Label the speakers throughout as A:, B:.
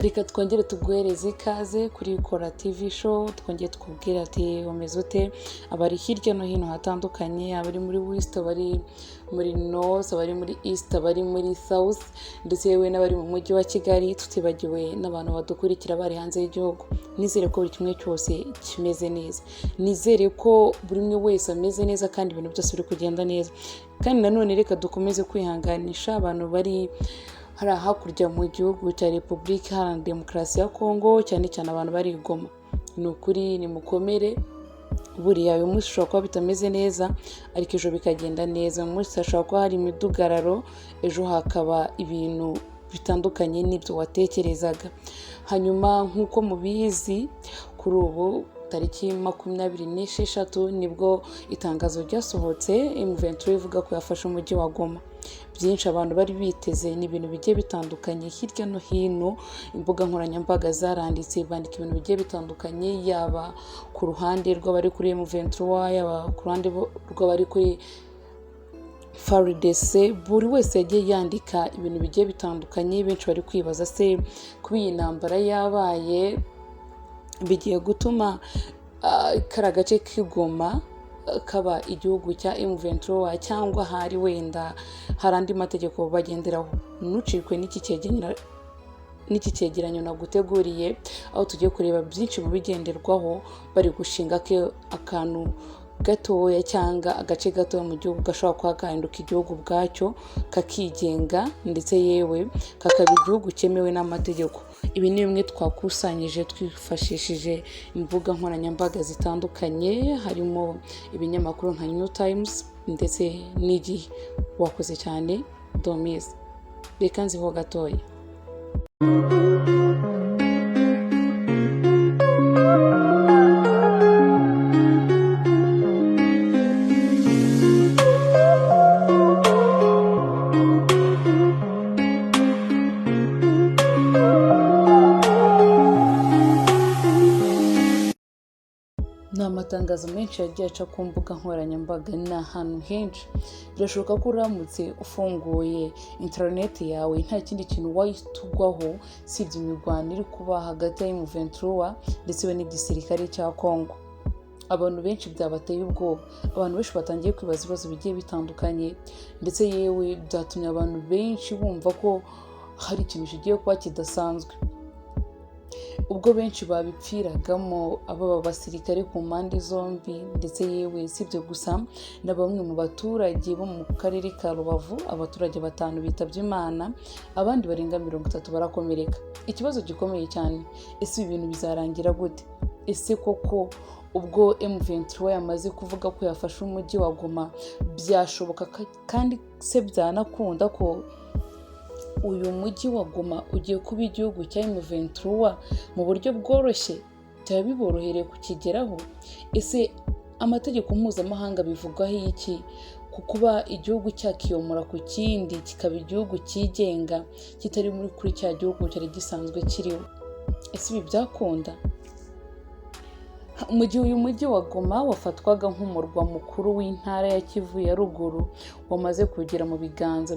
A: Reka twongere tuguhereze ikaze kuri Kora TV Show, twongere tukubwire ati umeze ute, abari hirya no hino hatandukanye, abari muri West, abari muri North, abari muri East, abari muri South, ndetse yewe n'abari mu mujyi wa Kigali, tutibagiwe n'abantu badukurikira bari hanze y'igihugu. Nizere ko buri kimwe cyose kimeze neza, nizere ko buri umwe wese ameze neza kandi ibintu byose biri kugenda neza. Kandi nanone reka dukomeze kwihanganisha abantu bari hariya hakurya mu gihugu cya Repubulika Iharanira Demokarasi ya Kongo, cyane cyane abantu bari i Goma. Ni ukuri nimukomere, buriya uyu munsi ushobora kuba bitameze neza ariko ejo bikagenda neza. Uyu munsi hashobora kuba hari imidugararo, ejo hakaba ibintu bitandukanye n'ibyo watekerezaga. Hanyuma nk'uko mubizi, kuri ubu tariki 26 nibwo itangazo ryasohotse, M23 ivuga ko yafashe umujyi wa Goma. Byinshi abantu bari biteze ni ibintu bigiye bitandukanye hirya no hino, imbuga nkoranyambaga zaranditse, bandika ibintu bigiye bitandukanye, yaba ku ruhande rw'abari kuri M23, yaba ku ruhande rw'abari kuri FARDC, buri wese yagiye yandika ibintu bigiye bitandukanye. Benshi bari kwibaza se kuba iyi ntambara yabaye bigiye gutuma kariya gace k'i Goma kaba igihugu cya M23, cyangwa hari wenda hari andi mategeko bagenderaho. Ntucikwe n'iki cyegeranyo naguteguriye, aho tugiye kureba byinshi mu bigenderwaho bari gushinga akantu gatoya cyangwa agace gatoya mu gihugu gashobora kuba gahinduka igihugu ubwacyo, kakigenga, ndetse yewe kakaba igihugu cyemewe n'amategeko. Ibi ni bimwe twakusanyije twifashishije imbuga nkoranyambaga zitandukanye, harimo ibinyamakuru nka New Times ndetse n'Igihe. Wakoze cyane Domise, reka nziho gatoya. Ni amatangazo menshi yagiye aca ku mbuga nkoranyambaga, ni ahantu henshi. Birashoboka ko uramutse ufunguye interineti yawe nta kindi kintu wahita ugwaho usibye imirwano iri kuba hagati ya M23 ndetse we n'igisirikare cya Congo. Abantu benshi byabateye ubwoba, abantu benshi batangiye kwibaza ibibazo bigiye bitandukanye, ndetse yewe byatumye abantu benshi bumva ko hari ikintu kigiye kuba kidasanzwe. Ubwo benshi babipfiragamo, ababa basirikare ku mpande zombi, ndetse yewe si ibyo gusa, na bamwe mu baturage bo mu karere ka Rubavu, abaturage batanu bitabye Imana, abandi barenga 30 barakomereka. Ikibazo gikomeye cyane, ese ibi bintu bizarangira gute? Ese koko ubwo M23 yamaze kuvuga ko yafashe umujyi wa Goma, byashoboka kandi se byanakunda ko uyu mujyi wa Goma ugiye kuba igihugu cya M23 mu buryo bworoshye? Byaba biborohereye kukigeraho? Ese amategeko mpuzamahanga bivugwaho iki ku kuba igihugu cyakiyomora ku kindi kikaba igihugu cyigenga kitari muri kuri cya gihugu cyari gisanzwe kiriho? Ese ibi byakunda? Mu gihe uyu mujyi wa Goma wafatwaga nk'umurwa mukuru w'intara ya Kivu ya ruguru wamaze kugera mu biganza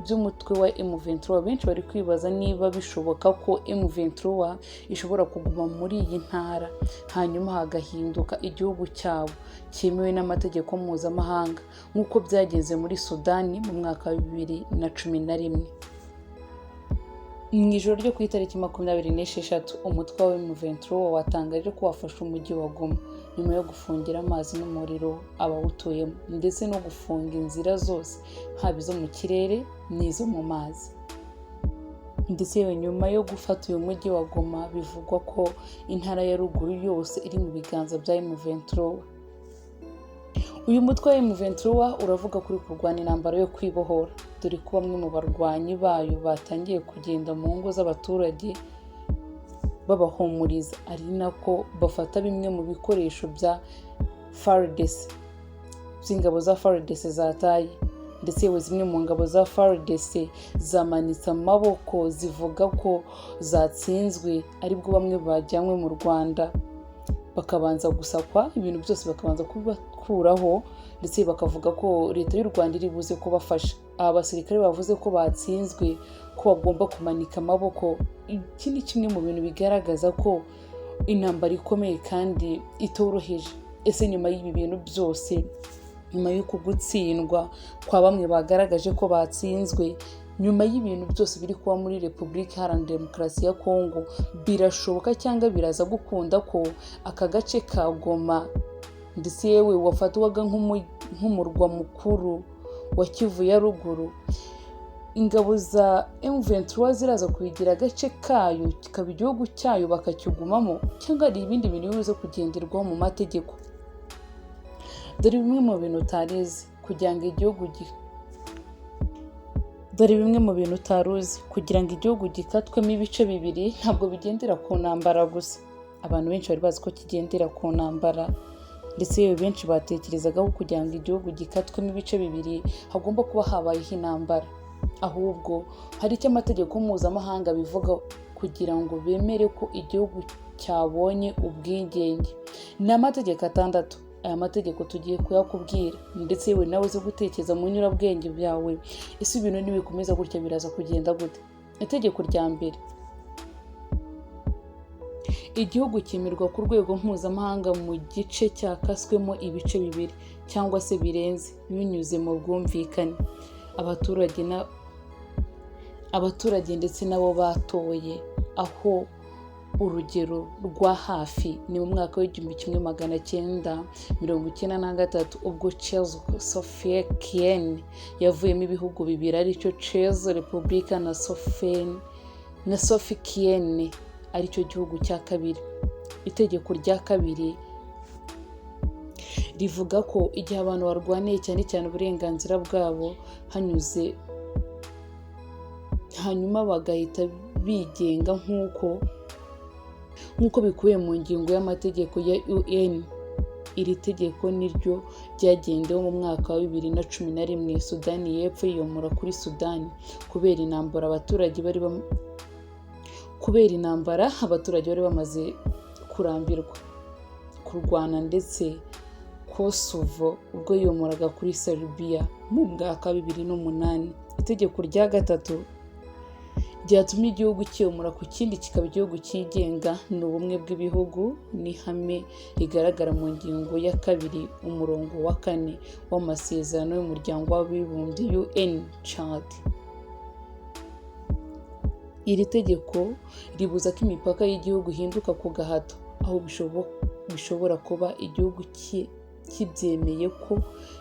A: by'umutwe wa M23, benshi bari kwibaza niba bishoboka ko M23 ishobora kuguma muri iyi ntara hanyuma hagahinduka igihugu cyabo cyemewe n'amategeko mpuzamahanga nk'uko byagenze muri Sudani mu mwaka wa 2011. Mu ijoro ryo ku itariki 26, umutwe wa M23 watangaje ko wafashe umujyi wa Goma nyuma yo gufungira amazi n'umuriro abawutuyemo, ndetse no gufunga inzira zose, haba izo mu kirere n'izo mu mazi. Ndetse yewe nyuma yo gufata uyu mujyi wa Goma, bivugwa ko intara ya ruguru yose iri mu biganza bya M23. Uyu mutwe wa M23 uravuga kuri kurwana intambara yo kwibohora, dore ko bamwe mu barwanyi bayo batangiye kugenda mu ngo z'abaturage babahumuriza, ari nako bafata bimwe mu bikoresho bya FARDC, by'ingabo za FARDC zataye. Ndetse yewe zimwe mu ngabo za FARDC zamanitse amaboko zivuga ko zatsinzwe, aribwo bamwe bajyanywe mu Rwanda bakabanza gusakwa, ibintu byose bakabanza gukuraho, ndetse bakavuga ko leta y'u Rwanda iri buze kubafasha. Aba basirikare bavuze ko batsinzwe, ko bagomba kumanika amaboko. Iki ni kimwe mu bintu bigaragaza ko intambara ikomeye kandi itoroheje. Ese nyuma y'ibi bintu byose, nyuma y'uku gutsindwa kwa bamwe bagaragaje ko batsinzwe, nyuma y'ibintu byose biri kuba muri Repubulika Iharanira Demokarasi ya Kongo, birashoboka cyangwa biraza gukunda ko aka gace ka Goma, ndetse yewe wafatwaga nk'umurwa mukuru wa Kivu ya Ruguru, ingabo za M23 ziraza kubigira agace kayo, kikaba igihugu cyayo bakakigumamo, cyangwa hari ibindi bintu bibuze kugenderwaho mu mategeko? Dore bimwe mu bintu utarizi kugira ngo igihugu Dore bimwe mu bintu utari uzi kugira ngo igihugu gikatwemo ibice bibiri ntabwo bigendera ku ntambara gusa. Abantu benshi bari bazi ko kigendera ku ntambara, ndetse yewe benshi batekerezaga ko kugira ngo igihugu gikatwemo ibice bibiri hagomba kuba habayeho intambara. Ahubwo hari icyo amategeko mpuzamahanga bivuga kugira ngo bemere ko igihugu cyabonye ubwigenge. Ni amategeko 6. Aya mategeko tugiye kuyakubwira, ndetse yewe nawe uze gutekereza mu nyurabwenge byawe, ese ibintu nibikomeza gutya biraza kugenda gute? Itegeko rya mbere, igihugu cyemerwa ku rwego mpuzamahanga mu gice cyakaswemo ibice bibiri cyangwa se birenze binyuze mu bwumvikane. Abaturage ndetse nabo batoye, aho urugero rwa hafi ni mu mwaka w'1993 ubwo Czechoslovakia yavuyemo ibihugu bibiri aricyo Czech Republic na Slovakia aricyo gihugu cya kabiri. Itegeko rya kabiri rivuga ko igihe abantu barwaniye cyane cyane uburenganzira bwabo hanyuze hanyuma bagahita bigenga nk'uko bikubiye mu ngingo y'amategeko ya UN. Iri tegeko niryo ryagendewe mu mwaka wa 2011 Sudani y'Epfo yiyomora kuri Sudani kubera intambara abaturage bari kubera intambara abaturage bari bamaze kurambirwa kurwana, ndetse Kosovo ubwo yiyomoraga kuri Serbia mu mwaka wa 2008. Itegeko rya gatatu ryatumye igihugu cyiyomora ku kindi kikaba igihugu cyigenga ni ubumwe bw'ibihugu, n'ihame rigaragara mu ngingo ya 2 umurongo wa 4 w'amasezerano y'umuryango w'abibumbye UN Charter. Iri tegeko ribuza ko imipaka y'igihugu ihinduka ku gahato, aho bishobora kuba igihugu kibyemeye ko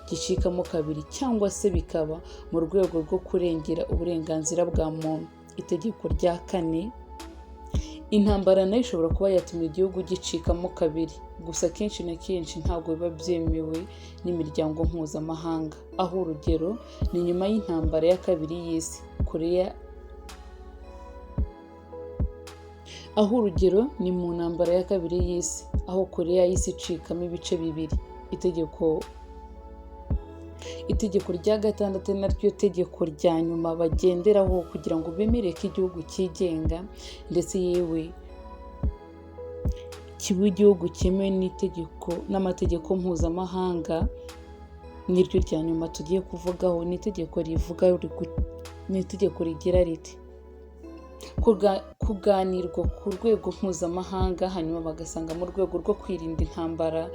A: gicikamo kabiri cyangwa se bikaba mu rwego rwo kurengera uburenganzira bwa muntu. Itegeko rya kane, intambara nayo ishobora kuba yatuma igihugu gicikamo kabiri, gusa kenshi na kenshi ntabwo biba byemewe n'imiryango mpuzamahanga. Aho urugero ni nyuma y'intambara ya kabiri y'isi, Korea aho urugero ni mu ntambara ya kabiri y'isi, aho Korea y'isi icikamo ibice bibiri. Itegeko rya gatandatu naryo tegeko rya nyuma bagenderaho kugira ngo bemere ko igihugu cyigenga, ndetse yewe kiba igihugu cyemewe n'itegeko n'amategeko mpuzamahanga, niryo rya nyuma tugiye kuvugaho. Ni itegeko rivuga, ni itegeko rigira riti kuganirwa ku rwego mpuzamahanga, hanyuma bagasanga mu rwego rwo kwirinda intambara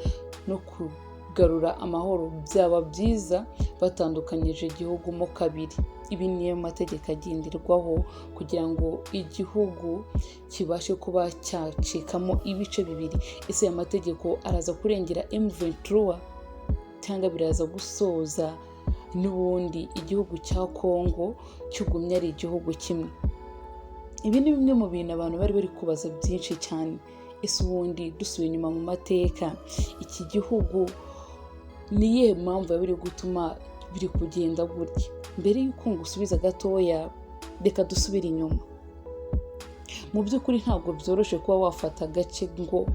A: no kugarura amahoro byaba byiza batandukanyije igihugu mo kabiri. Ibi niyo mategeko agenderwaho kugira ngo igihugu kibashe kuba cyacikamo ibice bibiri. Ese aya mategeko araza kurengera M23 cyangwa biraza gusoza n'ubundi igihugu cya Kongo cyugumye ari igihugu kimwe? Ibi ni bimwe mu bintu abantu bari bari kubaza byinshi cyane. Ese ubundi dusubiye inyuma mu mateka, iki gihugu ni iyihe mpamvu biri gutuma biri kugenda gutya? Mbere y'uko ngusubiza gatoya, reka dusubire inyuma. Mu by'ukuri ntabwo byoroshye kuba wafata agace ngo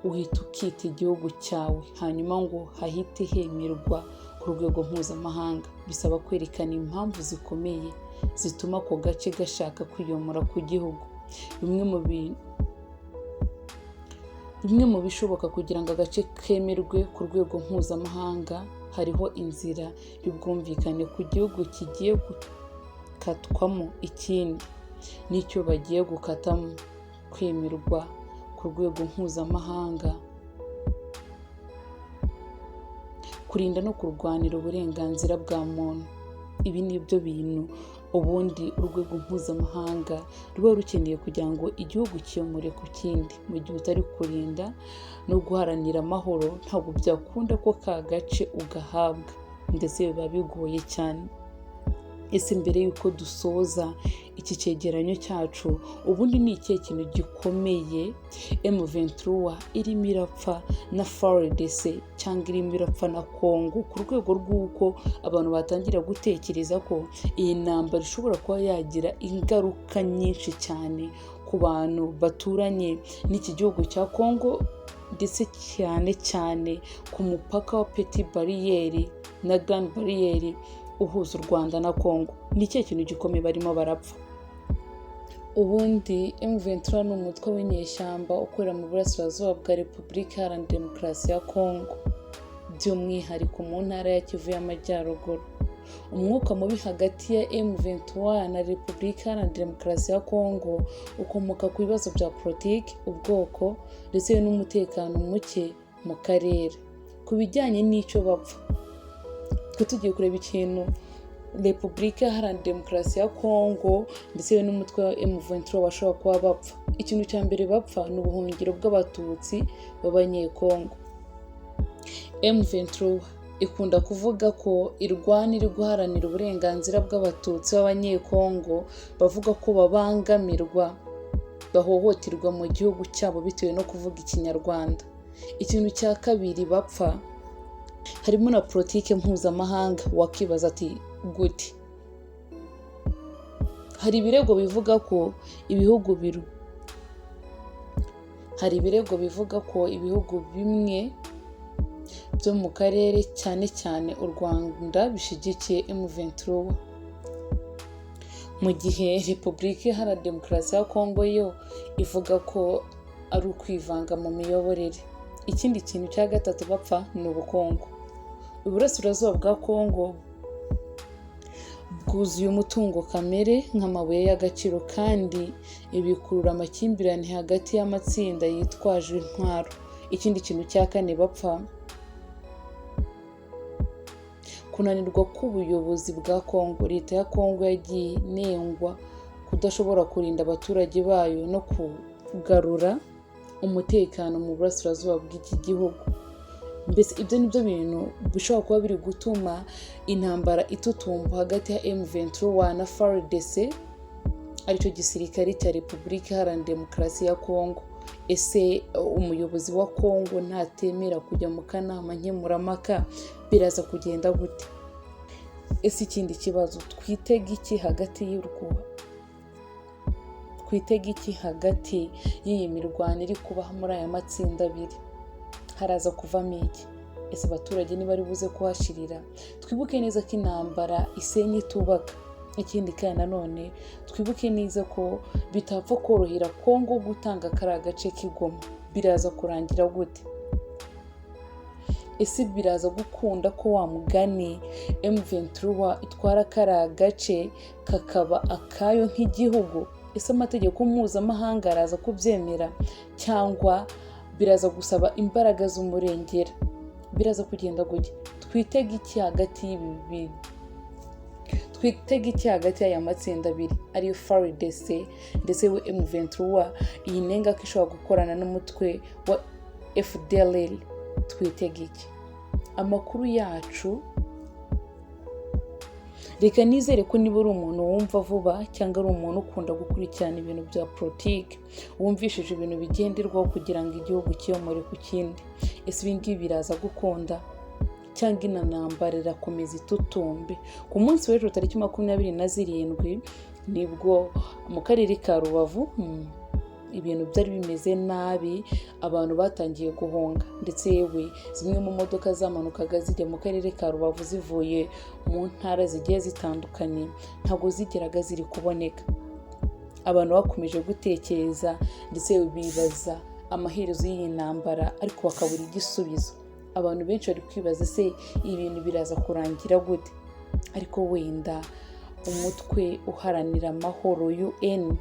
A: uhite ukita igihugu cyawe, hanyuma ngo hahite hemerwa ku rwego mpuzamahanga. Bisaba kwerekana impamvu zikomeye zituma ako gace gashaka kwiyomora ku gihugu. Bimwe mu bishoboka kugira ngo agace kemerwe ku rwego mpuzamahanga, hariho inzira y'ubwumvikane ku gihugu kigiye gukatwamo ikindi n'icyo bagiye gukatamo, kwemerwa ku rwego mpuzamahanga, kurinda no kurwanira uburenganzira bwa muntu. Ibi ni byo bintu ubundi urwego mpuzamahanga ruba rukeneye kugira ngo igihugu cyiyomore ku kindi. Mu gihe utari kurinda no guharanira amahoro, ntabwo byakunda ko ka gace ugahabwa, ndetse biba bigoye cyane. Ese mbere y'uko dusoza iki cyegeranyo cyacu, ubundi ni ikihe kintu gikomeye M23 irimo irapfa na FARDC cyangwa irimo irapfa na Congo, ku rwego rw'uko abantu batangira gutekereza ko iyi ntambara ishobora kuba yagira ingaruka nyinshi cyane ku bantu baturanye n'iki gihugu cya Congo, ndetse cyane cyane ku mupaka wa Petit Barriere na Grand Barriere uhuza u Rwanda na Congo? Ni ikihe kintu gikomeye barimo barapfa? Ubundi M23 ni umutwe w'inyeshyamba ukorera mu burasirazuba bwa Repubulika Iharanira Demokarasi ya Congo, by'umwihariko mu ntara ya Kivu y'Amajyaruguru. Umwuka mubi hagati ya M23 na Repubulika Iharanira Demokarasi ya Congo ukomoka ku bibazo bya politiki, ubwoko ndetse n'umutekano muke mu karere. Ku bijyanye n'icyo bapfa, twe tugiye kureba ikintu Repubulika Iharanira Demokarasi ya Congo ndetse n'umutwe wa M23 bashobora kuba bapfa. Ikintu cya mbere bapfa ni ubuhungiro bw'Abatutsi b'Abanyekongo. M23 ikunda kuvuga ko irwana iri guharanira uburenganzira bw'Abatutsi b'Abanyekongo bavuga ko babangamirwa, bahohoterwa mu gihugu cyabo bitewe no kuvuga Ikinyarwanda. Ikintu cya kabiri bapfa harimo na politike mpuzamahanga. Wakibaza ati gute? Hari ibirego bivuga ko ibihugu hari ibirego bivuga ko ibihugu bimwe byo mu karere, cyane cyane u Rwanda, bishyigikiye M23, mu gihe Repubulika Iharanira Demokarasi ya Congo yo ivuga ko ari ukwivanga mu miyoborere. Ikindi kintu cya gatatu bapfa ni ubukungu. Uburasirazuba bwa Congo bwuzuye umutungo kamere nk'amabuye y'agaciro, kandi bikurura amakimbirane hagati y'amatsinda yitwaje intwaro. Ikindi kintu cya kane bapfa, kunanirwa k'ubuyobozi bwa Congo. Leta ya Congo yagiye inengwa kudashobora kurinda abaturage bayo no kugarura umutekano mu burasirazuba bw'iki gihugu. Mbese ibyo ni byo bintu bishobora kuba biri gutuma intambara itutumba hagati ya M23 na FARDC, aricyo gisirikare cya Repubulika Iharanira Demokarasi ya Congo. Ese umuyobozi wa Congo ntatemera kujya mu kanama nkemurampaka, biraza kugenda gute? Ese ikindi kibazo, twitega iki hagati y'u Rwanda? Twitega iki hagati y'iyi mirwano iri kubaho muri aya matsinda abiri? Haraza kuvamo iki? Ese abaturage ntibari buze kuhashirira? Twibuke neza ko intambara isenya itubaka. Ikindi kandi nanone twibuke neza ko bitapfa korohera Congo gutanga kariya gace k'i Goma. Biraza kurangira gute? Ese biraza gukunda ko wa mugani M23 itwara kariya gace kakaba akayo nk'igihugu? Ese amategeko mpuzamahanga araza kubyemera, cyangwa biraza gusaba imbaraga z'umurengera? Biraza kugenda gutya. Twitega iki hagati y'ibi? Twitega iki hagati y'aya matsinda abiri, ariyo FARDC ndetse we M23, iyi nenga ko ishobora gukorana n'umutwe wa FDLR? Twitega iki? Amakuru yacu, reka nizere ko niba uri umuntu wumva vuba cyangwa ari umuntu ukunda gukurikirana ibintu bya politiki, wumvishije ibintu bigenderwaho kugira ngo igihugu cyiyomore ku kindi. Ese ibi ngibi biraza gukunda, cyangwa ino ntambara irakomeza itutumbe? Ku munsi w'ejo tariki 27 nibwo mu karere ka Rubavu ibintu byari bimeze nabi, abantu batangiye guhunga, ndetse yewe zimwe mu modoka zamanukaga zijya mu karere ka Rubavu zivuye mu ntara zigiye zitandukanye ntabwo zigeraga ziri kuboneka. Abantu bakomeje gutekereza ndetse bibaza amaherezo y'iyi ntambara, ariko bakabura igisubizo. Abantu benshi bari kwibaza: se ibintu biraza kurangira gute? Ariko wenda umutwe uharanira amahoro UN,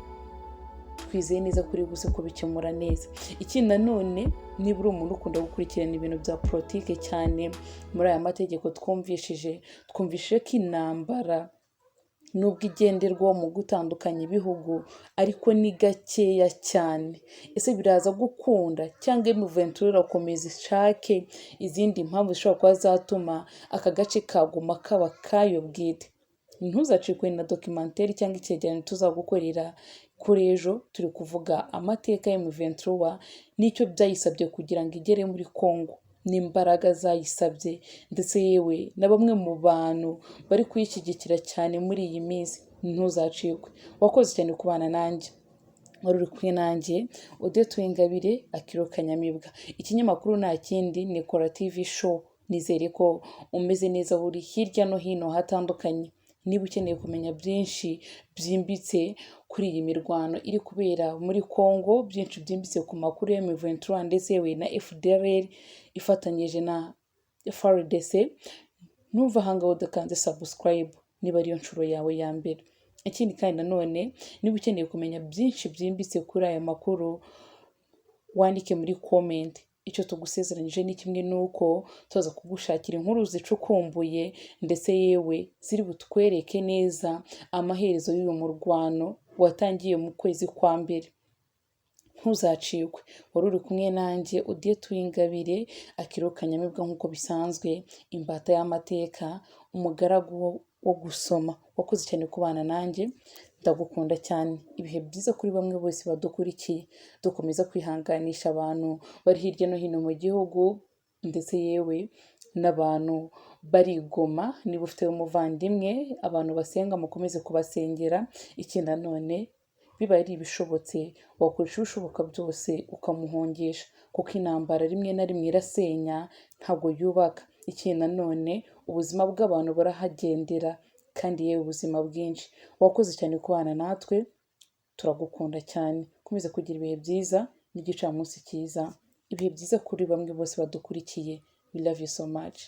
A: twizeye neza kuri buze kubikemura neza. Ikindi nanone, niba uri umuntu ukunda gukurikirana ibintu bya politike cyane, muri aya mategeko twumvishije ko intambara nubwo igenderwaho mu gutandukanya ibihugu, ariko ni gakeya cyane. Ese biraza gukunda, cyangwa M23 irakomeza ishake izindi mpamvu zishobora kuba zatuma aka gace kaguma kaba kayo bwite? Ntuzacikwe na documentaire cyangwa icyegeranyo tuzagukorera kuri ejo, turi kuvuga amateka ya M23 n'icyo byayisabye kugira ngo igere muri Congo, n'imbaraga zayisabye, ndetse yewe na bamwe mu bantu bari kuyishyigikira cyane muri iyi minsi. Ntuzacikwe. Wakoze cyane kubana nanjye. Wari uri kumwe nanjye Odette Uwingabire Akiro Kanyamibwa. Ikinyamakuru nta kindi ni Kora TV Show. Nizere ko umeze neza buri hirya no hino hatandukanye. Niba ukeneye kumenya byinshi byimbitse kuri iyi mirwano iri kubera muri Congo, byinshi byimbitse ku makuru ya M23 ndetse yewe na FDLR ifatanyije na FARDC, ntuve ahangaha udakanze subscribe niba ariyo nshuro yawe ya mbere. Ikindi kandi nanone, niba ukeneye kumenya byinshi byimbitse kuri aya makuru, wandike muri comment. Icyo tugusezeranyije ni kimwe, nuko tuza kugushakira inkuru zicukumbuye, ndetse yewe ziri butwereke neza amaherezo y'uyu murwano watangiye mu kwezi kwa mbere. Ntuzacikwe. Wari uri kumwe nanjye Odette Uwingabire Akiro Kanyamibwa, nk'uko bisanzwe, imbata y'amateka, umugaragu wo gusoma. Wakoze cyane kubana nanjye, ndagukunda cyane. Ibihe byiza kuri bamwe bose badukurikiye. Dukomeza kwihanganisha abantu bari hirya no hino mu gihugu, ndetse yewe n'abantu bari i Goma. Niba ufite umuvandimwe, abantu basenga mukomeze kubasengera. Ikindi nanone, bibaye ari ibishobotse, wakoresha ibishoboka byose ukamuhungisha, kuko intambara rimwe na rimwe irasenya, ntabwo yubaka. Ikindi nanone, ubuzima bw'abantu burahagendera, kandi yewe ubuzima bwinshi. Wakoze cyane kubana natwe, turagukunda cyane. Ukomeze kugira ibihe byiza n'igicamunsi cyiza. Ibihe byiza kuri bamwe bose badukurikiye. We love you so much.